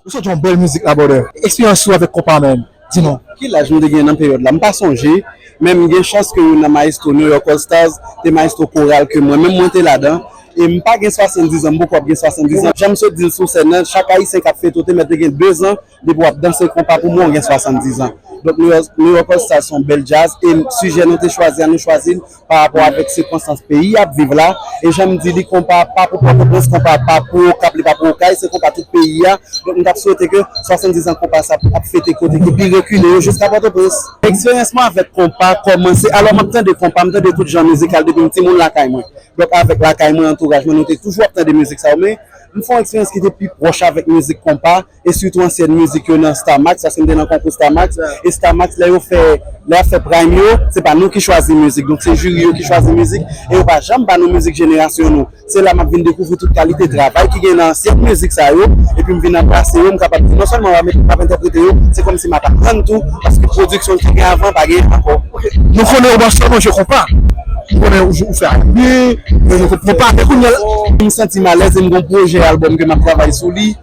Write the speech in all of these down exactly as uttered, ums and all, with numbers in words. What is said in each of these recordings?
Ou sot yon bèl mizik la, brother. Eksperyans ou avèk konpa, man? Di nou. Ki laj m te gen nan peryòd la? M pa sonje, men m gen chans ke youn nan mayestwo New York All Stars te mayestwo koral ke mwen menm mwen te ladan. E m pa gen swasanndiz an, m poko ap gen swasanndiz an. Jan m sot di l sou sèn nan, chak ayisyen k ap fete w te mèt te gen dezan depi w ap danse konpa pou mwen w gen swasanndiz an. Donk New York, New York All Stars se yon bèl djaz e sijè nou te chwazi a, nou chwazi l pa rapò avèk sikonstans peyi ap viv la. E jan m di li, konpa pa pou Pòtoprens, konpa pa pou Okap, li pa pou Okay, se konpa tout peyi a. Donk m t ap swete ke swasanndiz an konpa sa ap fete kote ki pi rekile yo jiska Pòtoprens. Eksperyans mwen avèk konpa kòmanse, alò m ap tande konpa, m tande tout jan mizikal depi m timoun lakay mwen. Donk avèk lakay mwen, antouraj mwen, nou te toujou ap tande mizik sa yo, men m fè yon eksperyans ki te pi pwòch avèk mizik konpa, e sitou ansyen mizik yo nan Star Max, paske m te nan konkou Star Max, e Star Max, lè yo fè, lè y ap fè prime yo, se pa nou ki chwazi mizik, donk se jiri yo ki chwazi mizik, e yo pa janm ba nou mizik jenerasyon nou. Se la m ap vin dekouvri tout kalite travay ki gen nan ansyen mizik sa yo, epi m vin anbrase yo, m kapab di non sèlman m ap, m ap entèprete yo, se kòmsi m ap aprann tou, paske pwodiksyon ki gen avan pa gen ankò. Nou konnen ou pa sèlman jwe konpa, nou konnen ou, ou fè anime, nou konpa, men kounye a. M santi m alèz e m gon pwojè albòm ke m ap travay sou li,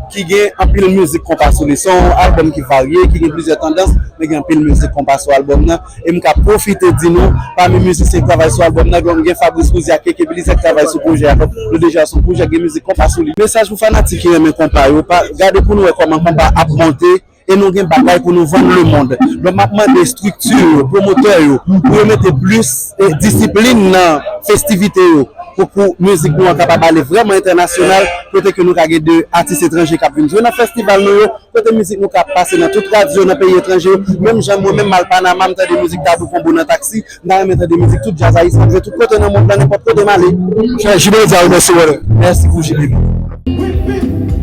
ki gen anpil mizik konpa sou li. Se yon albòm ki varye, ki gen plizyè tandans, men gen anpil mizik konpa sou albòm nan. E m ka pwofite di nou, pami mizisyen ki travay sou albòm nan, gen Fabrice Rouzier ak Keke Belizaire ki travay sou pwojè a. Donk, nou deja sou pwojè gen mizik konpa sou li. Mesaj pou fanatik ki renmen konpa yo, pa, gade pou nou wè kòman konpa ap monte, e nou gen bagay pou nou vann lemonn. Donk, m ap mande estrikti yo, pwomotè yo, pou yo mete plis, eh, disiplin nan festivite yo, pou, pou mizik nou an kapab ale vrèman entènasyonal, kote ke nou ka gen de atis etranje k ap vin jwe nan festival nou yo, kote mizik nou ka pase nan tout radyo nan peyi etranje yo. Menm jan mwen menm m al Panama, m tande mizik Tabou Konbo nan taksi, m ta renmen tande mizik tout djaz ayisyen ap jwe tout kote nan mond lan, nenpòt kote m ale. Monchè, J B Media remèsye w, brother. Mèsi pou J B.